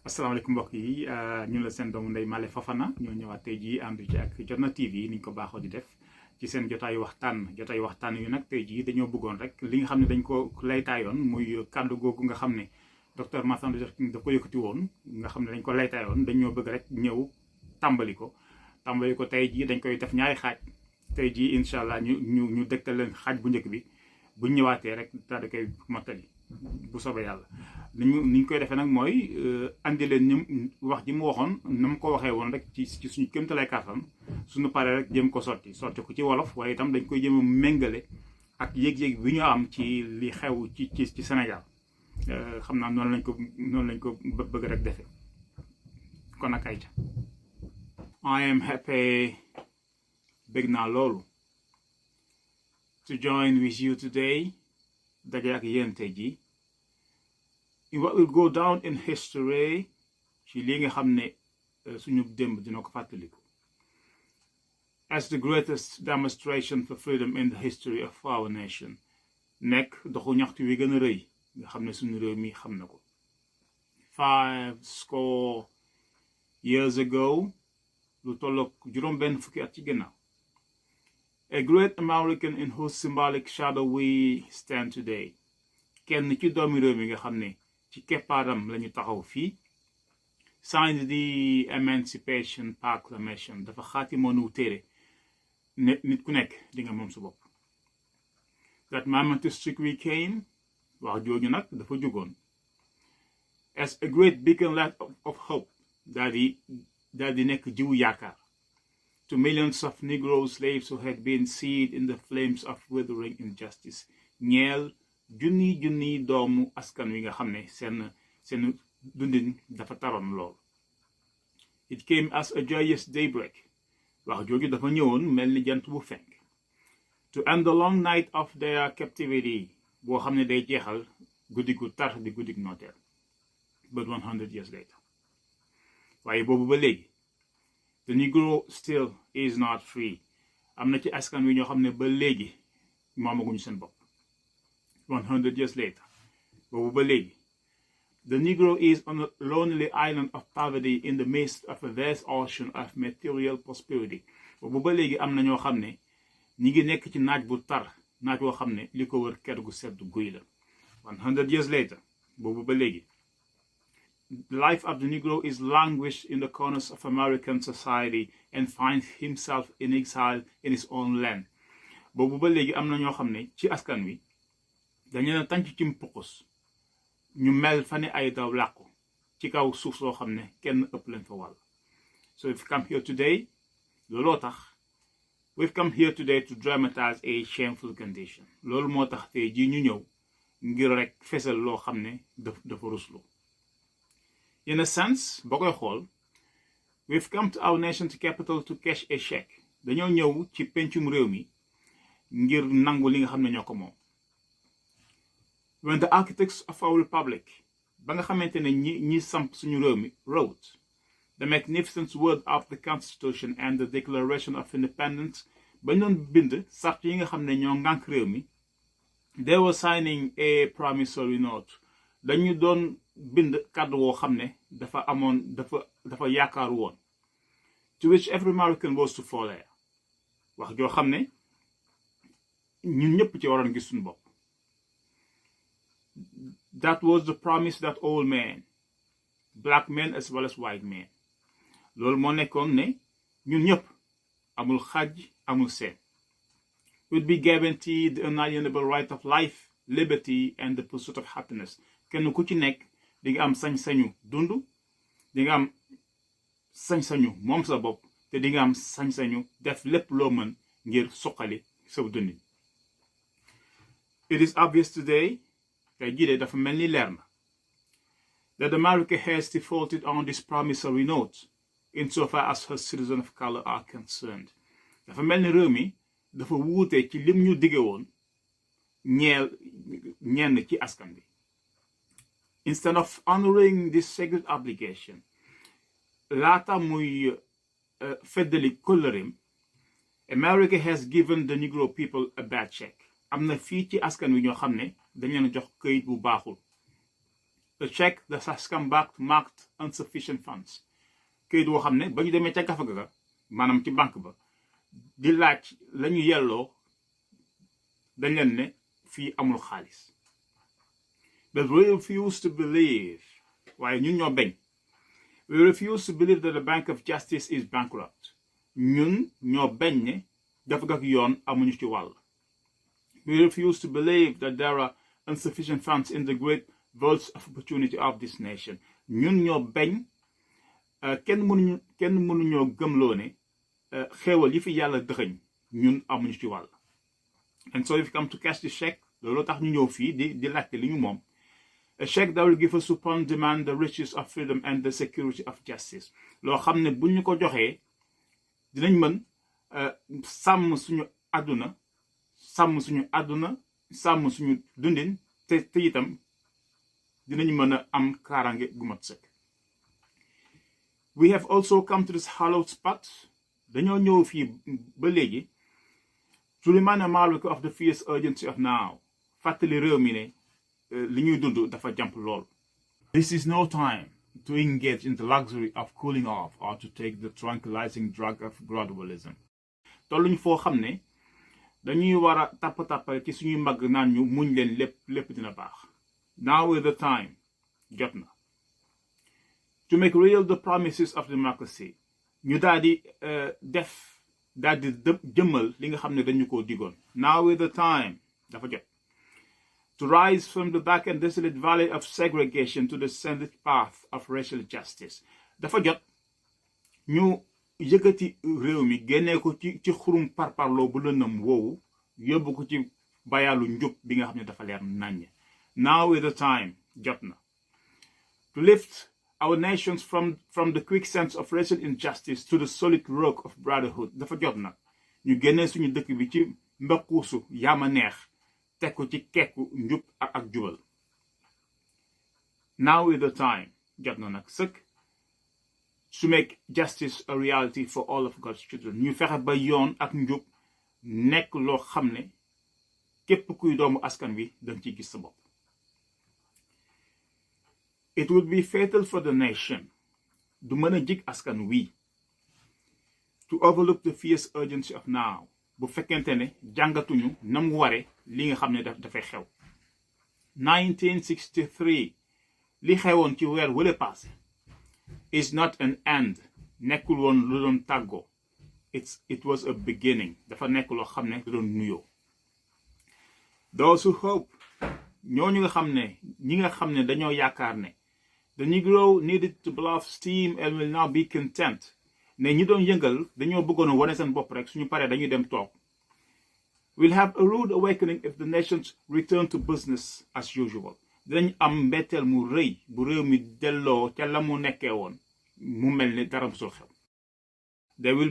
asalaamaaleykum mbokk yi ñun la seen doomu ndey Male Fafana ñoo ñëwaat tey jii ànd ci ak Jotna TV ni ñu ko baaxoo di def ci seen jotaayu waxtaan yu nag tey jii dañoo bëggoon rek li nga xam ne dañ ko laytaayoon muy kàddu googu nga xam ne docteur WaxTann Sa Ma Gènt daf ko yëkkati woon nga xam ne dañ ko laytaayoon dañoo bëgg rek ñëw tàmbali ko tey jii dañ koy def ñaari xaaj tey jii incha allah ñu dëgtal leen xaaj bu njëkk bi buñ ñëwaatee rek daal di koy mottali bu soobee yàlla ni ñu koy defee nag mooy andi leen ñu wax ji mu waxoon na mu ko waxee woon rek ci suñu kéemtalaay kàttan suñu paree rek jëm ko sotti ko ci wolof waaye itam dañ koy jëm a méngale ak yéeg-yéeg bi ñu am ci li xew ci Sénégal xam naa noonu lañ ko bëgg rek defee kon nag ayca I am happy bëgg naa loolu to join with you today daje ak yéen tey jii in what will go down in history ci li nga xam ne suñu démb dina ko fàttaliku as the greatest demonstration for freedom in the history of our nation nekk doxu ñaxtu wi gën a rëy nga xam ne suñu réew mi xam na ko 50 years ago lu tollook juróom-benn fukki at ci gannaaw a great American in whose symbolic shadow we stand today kenn ci doomi réew mi nga xam ne ci keppaaram lañu taxaw fii signed the Emancipation Proclamation dafa xaatimoonu téere ne nit ku nekk di nga moom sa bopp that momentous decree came wax jooju nag dafa jógoon as a great beacon light of hope daal di nekk jiwu yaakaar to millions of Negro slaves who had been seared in the flames of withering injustice ñeel junniy doomu askan wi nga xam ne seen dundin dafa taroon lool it came as a joyous daybreak wax jooju dafa ñëwoon mel ni jant bu fenk to end the long night of their captivity boo xam ne day jeexal guddi gu tar di guddi nooteel but 100 years later waaye boobu ba léegi the Negro still is not free am na ci askan wi ñoo xam ne ba léegi moomaguñu seen bopp 100 years later boobu ba léegi the Negro is on a lonely island of poverty in the midst of a vast ocean of material prosperity boobu ba léegi am na ñoo xam ne ñi ngi nekk ci naaj bu tar naaj woo xam ne li ko wër kër gu sedd guy la 100 years later boobu ba léegi the life of the Negro is languished in the corners of American society and finds himself in exile in his own land boobu ba léegi am na ñoo xam ne ci askan wi dañu leen tànc ci mpukus ñu mel fa ne ay daw làqu ci kaw suuf soo xam ne kenn ëpp leen fa wàll so we've come here today looloo tax we've come here today to dramatize a shameful condition loolu moo tax tey jii ñu ñëw ngir rek fesal loo xam ne dafa ruslu in a sense boo koy xool we've come to our nation's capital to cash a check dañoo ñëw ci pencum réew mi ngir nangu li nga xam ne ñoo ko moom when the architects of our republic ba nga xamante ne ñi samp suñu réew mi wrote the magnificent word of the constitution and the declaration of independence ba ñu doon bind sart yi nga xam ne ñoo ngànk réew mi they were signing a promissory note dañu doon bind kàddu woo xam ne dafa yaakaaru woon to which every American was to follow wax joo xam ne ñun ñëpp ci waroon gis suñu bopp that was the promise that all men black men as well as white men loolu moo nekkoon ne ñun ñëpp amul xaaj amul seen would be guaranteed the unalienable right of life liberty and the pursuit of happiness kenn ku ci nekk di nga am sañ-sañu dund di nga am sañ-sañu moom sa bopp te di nga am sañ-sañu def lépp loo mën ngir suqali sa dundin it is obvious today tey jii de dafa mel ni leer na that America has defaulted on this promissory note insofar as her citizens of color are concerned dafa mel ni réew mi dafa wuute ci lim ñu dige woon ñenn ci askan bi instead of honoring this sacred obligation laata muy feddali kóllëreem America has given the Negro people a bad check am na fii ci askan wi ñoo xam ne dañ leen jox këyit bu baaxul a check that has come back marked insufficient funds. Kayit woo xam ne ba ñu demee ca gafa ga maanaam ci banque ba di laaj la ñu yelloo dañ leen ne fii amul xaalis. But we refuse to believe waaye ñun ñoo bañ. We refuse to believe that the Bank of Justice is bankrupt. ñun ñoo bañ ne gafa ga yoon amuñu ci wàll. We refuse to believe that there are insufficient funds in the great vaults of opportunity of this nation. ñun ñoo bañ kenn mënuñoo gëmloo ne xéewal yi fi yàlla dëxëñ ñun amuñu ci wàll. And so if you come to cash the check, loolu tax ñu ñëw fii di laajte li ñu moom. A check that will give us upon demand the riches of freedom and the security of justice. Loo xam ne buñ ñu ko joxee dinañ mën sàmm suñu àdduna sàmm suñu dundin te itam dinañ mën a am kaaraange gu mat sëkk. We have also come to this hallowed spot. Dañoo ñëw fii ba léegi to remind America of the fierce urgency of now. Fàttali réew mi ne li ñuy dund dafa jàmp lool. This is no time to engage in the luxury of cooling off or to take the tranquilizing drug of gradualism. Tolluñ foo xam ne dañuy war a tapp-tappale ci suñuy mbagg naan ñu muñ leen lépp dina baax. Now is the time. Jot na. To make real the promises of democracy. Ñu daal di jëmmal li nga xam ne dañu koo digoon. Now is the time. Dafa jot. To rise from the dark and desolate valley of segregation to the sandwich path of racial justice. Dafa jot ñu yëkkati réew mi génnee ko ci xurum parparloo bu lëndëm woowu yóbbu ko ci bayaalu njub bi nga xam ne dafa leer naññ. Now is the time. Jot na. To lift our nations from the quicksand of racial injustice to the solid rock of brotherhood. Dafa jot na ñu génnee suñu dëkk bi ci mbakkuusu yaama neex teg ko ci kekku njub ak jubal. Now is the time. Jot na nag sëkk to make justice a reality for all of God's children. ñu fexe ba yoon ak njub nekk loo xam ne képp kuy doomu askan wi danga ciy gis sa bopp. It would be fatal for the nation du mën a jig askan wi to overlook the fierce urgency of now bu fekkente ne jàngatuñu nam ware li nga xam ne dafay xew. 1963 li xewoon ci weer wële passé is not an end. Nekkul woon lu doon tàggoo. It was a beginning. Dafa nekk loo xam ne da doon nuyoo. Those who hope ñooñu nga xam ne ñi nga xam ne dañoo yaakaar ne the Negro needed to blow off steam and will now be content. Ne ñi doon yëngal dañoo bëggoon a wane seen bopp rek suñu paree dañuy dem toog. We'll have a rude awakening if the nations return to business as usual. Dinañ am mbetteel mu rëy bu réew mi delloo ca la mu nekkee woon mu mel ni dara musul xew. There will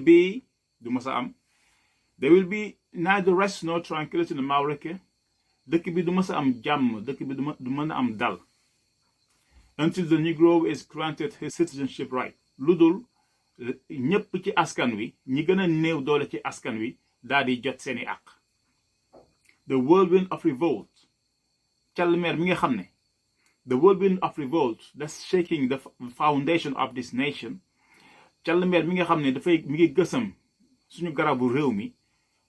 be neither rest nor tranquility in America. Dëkk bi du mës a am jàmm, dëkk bi du mën a am dal. Until the Negro is granted his citizenship right. Lu dul ñépp ci askan wi ñi gën a néew doole ci askan wi daal di jot seeni àq. The whirlwind of revolt. Calmer mi nga xam ne the whirlwind of revolt that's shaking the foundation of this nation. Calmer mi nga xam ne mi ngi gësam suñu garabu réew mi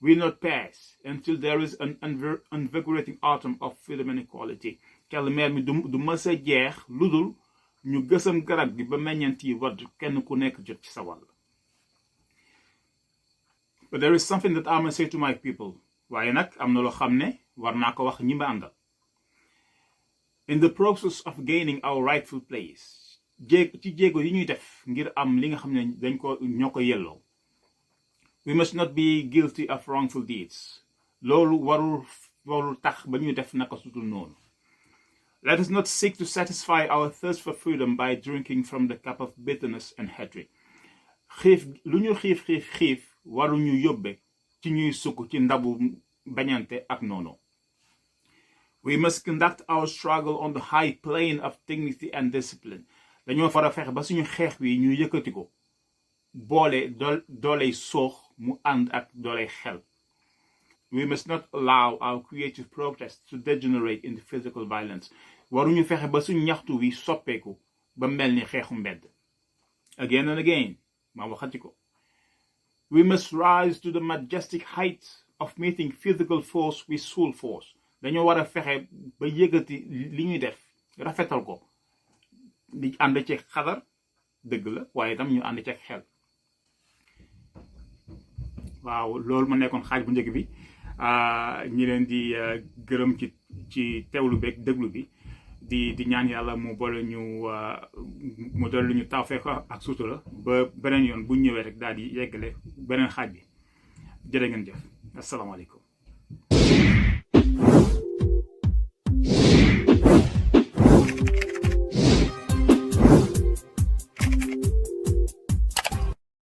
will not pass until there is an invigorating autumn of freedom and equality. Calmer mi du mës a jeex lu dul ñu gësam garab gi ba meññeent yi wadd kenn ku nekk jot ci sa wàll. But there is something that I must say to my people. Waaye nag am na loo xam ne war naa ko wax ñi ma àndal. In the process of gaining our rightful place. ci jéego yi ñuy def ngir am li nga xam ne ñoo ko yelloo. We must not be guilty of wrongful deeds. Loolu warul tax ba ñu def naka sutul noonu. Let us not seek to satisfy our thirst for freedom by drinking from the cup of bitterness and hatred. Lu ñu xiif waruñu yóbbe ci ñuy sukk ci ndabu bañante ak noonu. We must conduct our struggle on the high plane of dignity and discipline. Dañoo fara fexe ba suñu xeex wi ñu yëkkati ko boole dooley soox mu ànd ak dooley xel. We must not allow our creative protest to degenerate into physical violence. Waruñu fexe ba suñ ñaxtu wi soppeeku ba mel ni xeexu mbedd. Again and again, ma waxati ko. We must rise to the majestic height of meeting physical force with soul force. Dañoo war a fexe ba yëgati li ñuy def rafetal ko di ànd ci xadar dëgg la waaye itam ñu ànd ci xel. waaw loolu ma nekkoon xaaj bu njëkk bi ñi leen di gërëm ci teewlu beeg déglu bi di ñaan yàlla mu boole ñu mu dolli ñu tawfeex ak sutura ba beneen yoon bu ñëwee rek daal di yeggale beneen xaaj bi jërë ngeen jëf asalaamaaleykum